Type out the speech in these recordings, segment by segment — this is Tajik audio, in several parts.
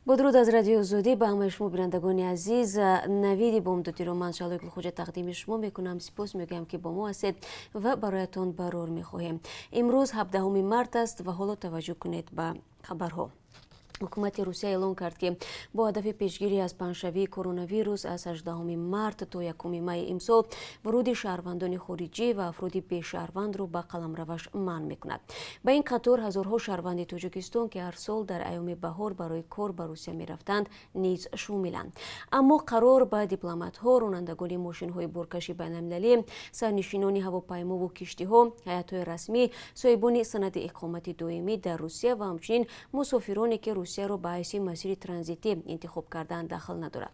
Бо дуруд аз Радиои Озодӣ ба ҳамаи шумо, бинандагони азиз. Навиди бомдодиро ман, Шаҳлои Гулхоҷа, тақдими шумо мекунам. Сипос мегӯям, ки бо мо ҳастед, ва бароятон барор мехоҳем. Имрӯз 17 март аст ва ҳоло таваҷҷӯҳ кунед ба хабарҳо. Ҳукумати Русия эълон кард, ки бо ҳадафи пешгирӣ аз паҳншавии коронавирус аз 18 март то 1 майи имсол вуруди шаҳрвандони хориҷӣ ва афроди бешаҳрвандро ба қаламраваш манъ мекунад. Ба ин қатор ҳазорҳо шаҳрванди Тоҷикистон, ки ҳар сол дар айёми баҳор барои кор ба Русия мерафтанд, низ шомиланд. Аммо қарор ба дипломатҳо, ронандагони мошинҳои боркаши байналмилалӣ, сарнишинони ҳавопаймову киштиҳо, ҳайатҳои расмӣ, соҳибони санади иқомати доимӣ дар Русия ва ҳамчунин мусофироне, ки Русияро ба ҳайси масири транзитӣ интихоб кардаанд, дахл надорад.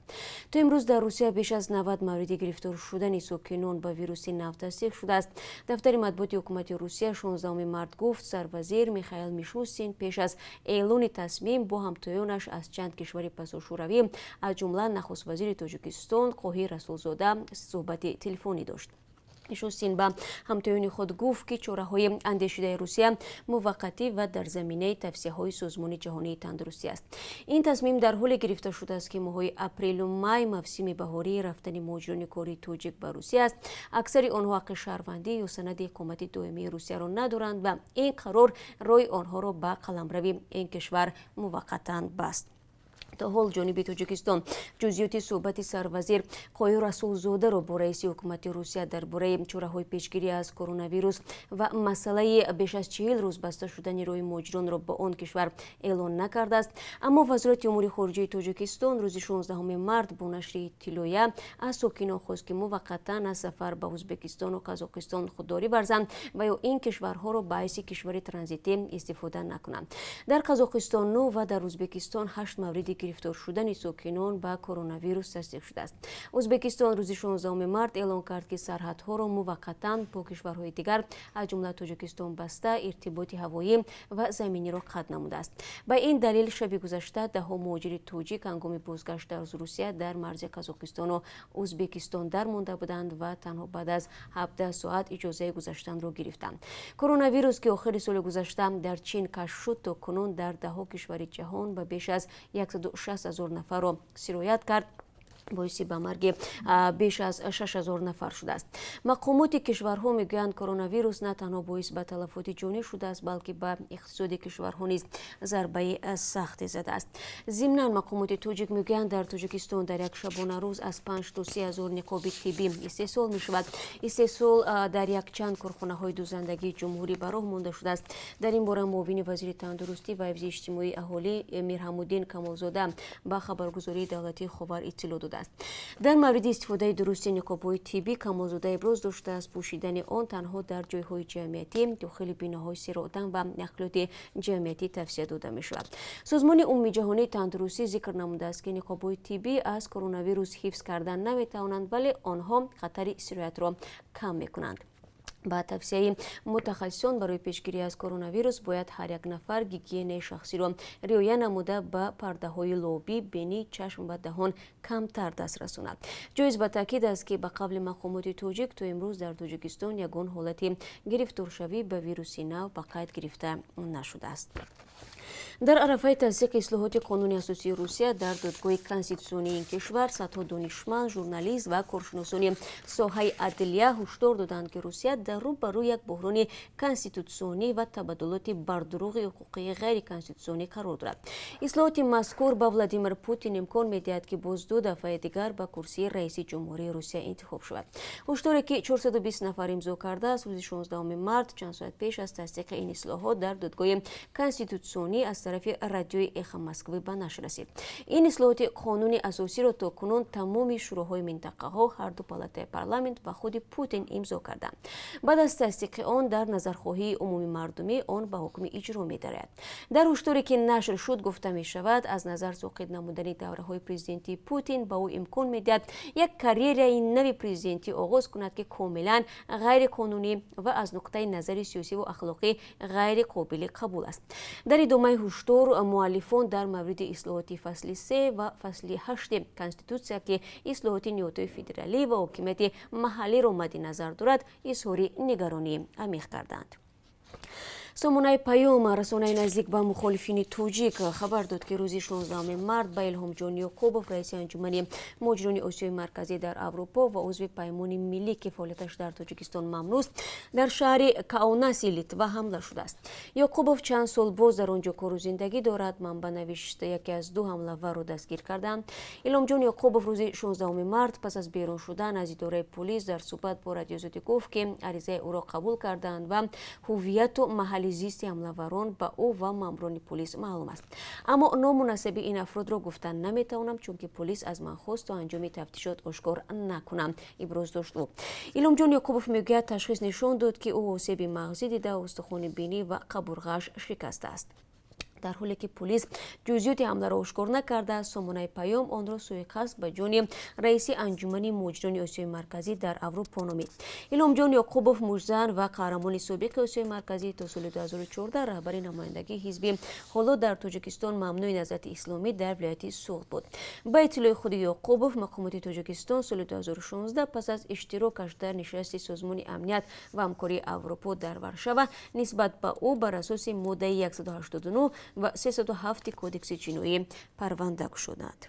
То имрӯз дар Русия беш аз 90 мавриди гирифтор шудани сокинон ба вируси нав тасдиқ шудааст. Дафтари матбуоти ҳукумати Русия 16 март гуфт, сарвазир Михаил Мишустин пеш аз эълони тасмим бо ҳамтоёнаш аз чанд кишвари пасошӯравӣ, аз ҷумла нахуствазири Тоҷикистон Қоҳир Расулзода, суҳбати телефонӣ дошт. Мишустин ба ҳамтоёни худ гуфт, ки чораҳои андешидаи Русия муваққатӣ ва дар заминаи тавсияҳои Созмони Ҷаҳонии Тандурустӣ аст. Ин тасмим дар ҳоле гирифта шудааст, ки моҳҳои апрелу май мавсими баҳории рафтани муҳоҷирони кории тоҷик ба Русия аст. Аксари онҳо ҳаққи шаҳрвандӣ ё санади иқомати доимии Русияро надоранд ва ин қарор роҳи онҳоро ба қаламрави ин кишвар муваққатан баст. То ҳол ҷониби Тоҷикистон ҷузъиёти суҳбати сарвазир Қоҳир Расулзодаро бо раиси ҳукумати Русия дар бораи чораҳои пешгирӣ аз коронавирус ва масъалаи беш аз 40 рӯз баста шудани роҳи муҳоҷиронро ба он кишвар эълон накардааст. Аммо Вазорати умури хориҷаи Тоҷикистон рӯзи 16 март бо нашри иттилоия аз сокинон хост, ки муваққатан аз сафар ба Ӯзбекистону Қазоқистон худдорӣ варзанд ва ё ин кишварҳоро ба ҳайси кишвари транзитӣ истифода накунанд. Дар Қазоқистон нӯ ва дар Ӯзбекистон ҳашт мавриди гирифтор шудани сокинон ба коронавирус тасдиқ шудааст. Ӯзбекистон рӯзи 16 март эълон кард, ки сарҳадҳоро муваққатан бо кишварҳои дигар, аз ҷумла Тоҷикистон, баста, иртиботи ҳавоӣ ва заминиро қатъ намудааст. Ба ин далел шаби гузашта даҳҳо муҳоҷири тоҷик ҳангоми бозгашт аз Русия дар марзи Қазоқистону Ӯзбекистон дармонда буданд ва танҳо баъд аз 17 соат иҷозаи гузаштанро гирифтанд. Коронавирус, ки охири соли гузашта дар Чин кашф шуд, то кунун дар даҳҳо кишвари ҷаҳон ба беш аз 160 ҳазор нафарро сироят кард, боиси ба марги беш аз 6000 нафар шудааст. Мақомоти кишварҳо мегӯянд, коронавирус на танҳо боис ба талафоти ҷонӣ шудааст, балки ба иқтисоди кишварҳо низ зарбаи сахте задааст. Зимнан, мақомоти тоҷик мегӯянд, дар Тоҷикистон дар як шабонарӯз аз 5 то 3 ҳазор ниқоби тиббӣ истеҳсол мешавад. Истеҳсол дар якчанд корхонаҳои дӯзандагии ҷумҳурӣ ба роҳ монда шудааст. Дар ин бора муовини вазири тандурустӣ ва ҳифзи иҷтимоии аҳолӣ Мирҳамуддин Камолзода ба хабаргузории давлатии Ховар иттилоъ додааст. Дар мавриди истифодаи дурусти ниқобҳои тиббӣ Камолзода иброз доштааст, пӯшидани он танҳо дар ҷойҳои ҷамъиятӣ, дохили биноҳои серодам ва нақлиёти ҷамъиятӣ тавсия дода мешавад. Созмони Умумиҷаҳонии Тандурустӣ зикр намудааст, ки ниқобҳои тиббӣ аз коронавирус ҳифз кардан наметавонанд, вале онҳо хатари сироятро кам мекунанд. Ба тавсияи мутахассисон, барои пешгирӣ аз коронавирус бояд ҳар як нафар гигиенаи шахсиро риоя намуда, ба пардаҳои лобӣ, бинӣ, чашм ва даҳон камтар даст расонад. Ҷоиз ба таъкид аст, ки ба қавли мақомоти тоҷик, то имрӯз дар Тоҷикистон ягон ҳолати гирифторшавӣ ба вируси нав ба қайд гирифта нашудааст. Дар арафаи тасдиқи ислоҳоти қонуни асосии Русия дар Додгоҳи Конститутсионии ин кишвар садҳо донишманд, журналист ва коршиносони соҳаи адлия ҳушдор доданд, ки Русия дар рӯ ба рӯи як буҳрони конститутсионӣ ва табаддулоти бардурӯғи ҳуқуқии ғайриконститутсионӣ қарор дорад. Ислоҳоти мазкур ба Владимир Путин имкон медиҳад, ки боз ду дафъаи дигар ба курсии раиси ҷумҳурии Русия интихоб шавад. Ҳушдоре, ки 420 нафар имзо кардааст, рӯзи 16 март, чанд соат пеш аз тасдиқи ин ислоҳот дар Додгоҳи Конститутсионӣ, аз тарафи радиои «Эхо Москвы» ба нашр расид. Ин ислоҳоти қонуни асосиро то кунун тамоми шӯроҳои минтақаҳо, ҳарду палатаи парламент ва худи Путин имзо карданд. Баъд аз тасдиқи он дар назархоҳии умумимардумӣ он ба ҳукми иҷро медарояд. Дар ҳушдоре, ки нашр шуд, гуфта мешавад, аз назар соқит намудани давраҳои президентии Путин ба ӯ имкон медиҳад як карьераи нави президентӣ оғоз кунад, ки комилан ғайриқонунӣ ва аз нуқтаи назари сиёсиву ахлоқӣ ғайриқобили қабул аст. Дар идомаи ҳушдор муаллифон дар мавриди ислоҳоти фасли се ва фасли ҳашти Конститутсия, ки ислоҳоти ниҳодҳои федералӣ ва ҳокимияти маҳаллиро мадди назар дорад, изҳори нигаронӣ амиқ карданд. Сомонаи Паём, расонаи наздик ба мухолифини тоҷик, хабар дод, ки рӯзи 16 март ба Илҳомҷон Ёқубов, раиси Анҷумани муҳоҷирони Осиёи Марказӣ дар Аврупо ва узви Паймони Миллӣ, ки фаъолияташ дар Тоҷикистон мамнӯъст, дар шаҳри Каунаси Литва ҳамла шудааст. Ёқубов чанд сол боз дар он ҷо кору зиндагӣ дорад. Манбаъ навишт, яке аз ду ҳамлаварро дастгир карданд. Илҳомҷон Ёқубов рӯзи 16 март пас аз берун шудан аз идораи полис дар суҳбат бо Радиоозодӣ гуфт, ки аризаи ӯро қабул карданд ва ҳувияту маҳалли зисти ҳамлаварон ба ӯ ва маъмурони полис маълум аст. Аммо ному насаби ин афродро гуфтан наметавонам, чунки полис аз ман хост, то анҷоми тафтишот ошкор накунам, иброз дошт ӯ. Илҳомҷон Ёқубов мегӯяд, ташхис нишон дод, ки ӯ осеби мағзӣ дида, устухони бинӣ ва қабурғааш шикастааст. Дар ҳоле ки полис ҷузъиёти ҳамларо ошкор накардааст, сомонаи Паём онро суиқасд ба ҷони раиси Анҷумани муҳоҷирони Осиёи Марказӣ дар Аврупо номид. Илҳомҷон Ёқубов муштзан ва қаҳрамони собиқи Осиёи Марказӣ, то соли 2014 раҳбари намояндагии ҳизби ҳоло дар Тоҷикистон мамнӯи Наҳзати Исломӣ дар вилояти Суғд буд. Ба иттилои худи Ёқубов, мақомоти Тоҷикистон соли 2016 пас аз иштирокаш дар нишасти Созмони амният ва ҳамкории Аврупо дар Варшава нисбат ба ӯ бар асоси моддаи 189 ва 307 Кодекси ҷиноӣ парванда кушоданд.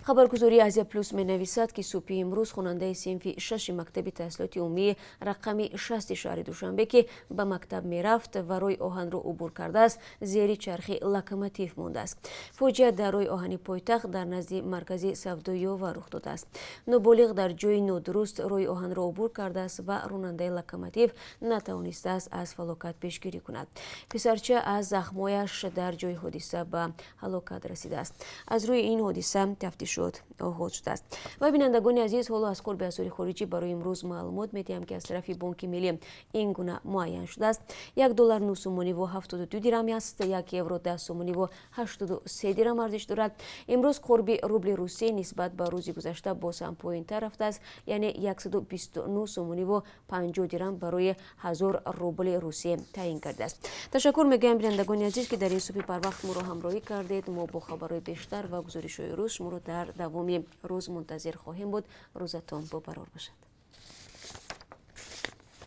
Хабаргузории Азия Плюс менависад, ки субҳи имрӯз хонандаи синфи шаши мактаби таҳсилоти умумии рақами 60-и шаҳри Душанбе, ки ба мактаб мерафт ва роҳи оҳанро убур кардааст, зери чархи локомотив мондааст. Фоҷиа дар роҳи оҳани пойтахт дар назди маркази савдои Ёва рух додааст. Ноболиғ дар ҷои нодуруст роҳи оҳанро убур кардааст ва ронандаи локомотив натавонистааст аз фалокат пешгирӣ кунад. Писарча аз захмҳояш дар ҷои ҳодиса ба ҳалокат расидааст. Аз рӯи ин ҳодиса тафтишот оғоз шудааст. Ва, бинандагони азиз, ҳоло аз қурби асъори хориҷӣ барои имрӯз маълумот медиҳам, ки аз тарафи Бонки Миллӣ ин гуна муайян шудааст: 1 доллар 9 сомониву 72 дирам аст, 1 евро 10 сомониву 83 дирам арзиш дорад. Имрӯз қурби рубли Русия нисбат ба рӯзи гузашта боз ҳам поёнтар рафтааст, яъне 129 сомониву 50 дирам барои 1000 рубли Русия таъин кардааст. Ташаккур мегӯям, бинандагони азиз, ки дар ин субҳи барвақт моро ҳамроҳӣ кардед. Мо бо хабарҳои бештар ва гузоришҳои рӯз шуморо дар давоми рӯз мунтазир хоҳем буд. Рӯзатон бобарор бошад.